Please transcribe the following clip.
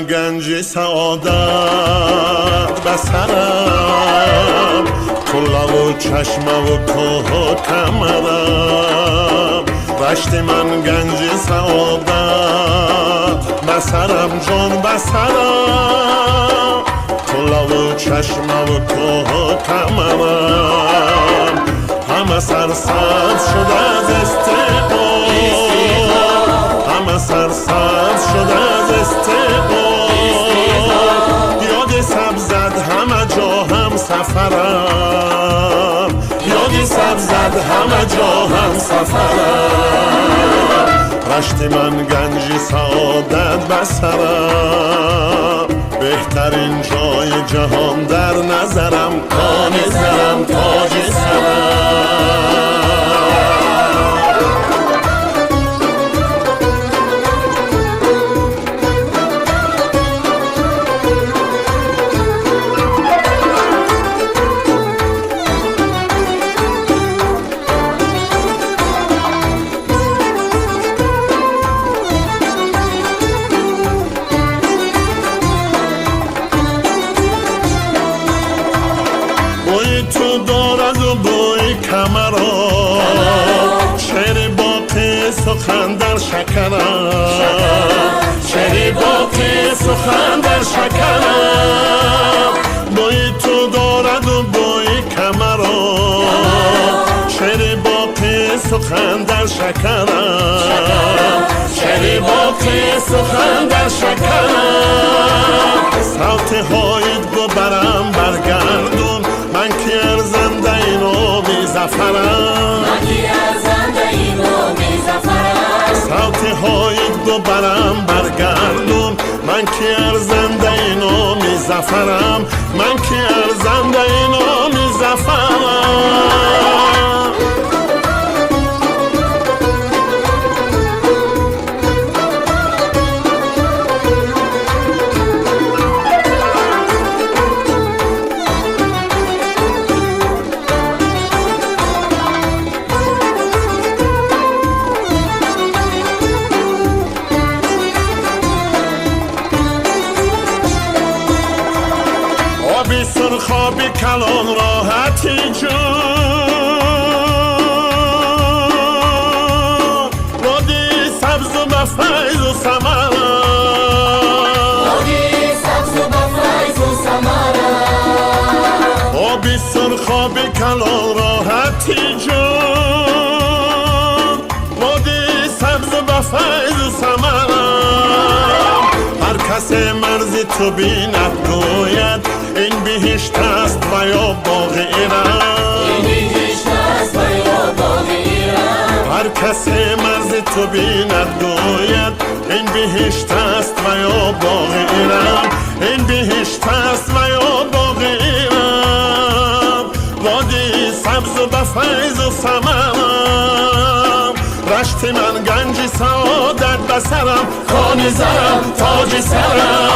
من گنج سعادت به سرم، کلا و چشمه و کوه و کمرم. رشت من گنج سعادت به سرم، جان به سرم، کلا و چشمه و کوه و کمرم. همه سرسبز شده از استقلال، همه سرسبز شده از استقلال. یاد سبزد همه جا هم سفرم، یاد سبزد همه جا هم سفرم. رشت من گنج سعادت به سرم، بهترین جای جهان در نظرم، کان زرم تاج سرم. Сухан дар шакарам, шери боқи сухан дар шакарам. Бӯи ту дораду бӯи камарам, шери боқи сухан дар шакарам, шери боқи сухан дар шакарам. Савти ҳоид губарам баргардун, ман ки арзандаи номи зафарам, савти ҳоид губарам баргардун, ман ки арзандаи номи зафарам, ман ки арзандаи номи зафарам. Сурхоби калон роҳати ҷон, водии сабзу ба файзу самарам, оби сурхоби калон роҳати ҷон, водии сабзу ба файзу самарам. Ҳар касе марзи ту бинад гӯяд ин биҳишт аст ва ё боғи Ирам, ҳар касе марзи ту бинад гӯяд ин биҳишт аст ва ё боғи Ирам, ин биҳишт аст ва ё боғи Ирам. Водии сабзу ба файзу самарам, рашти ман ганҷи саодат ба сарам, хони зарам тоҷи сарам.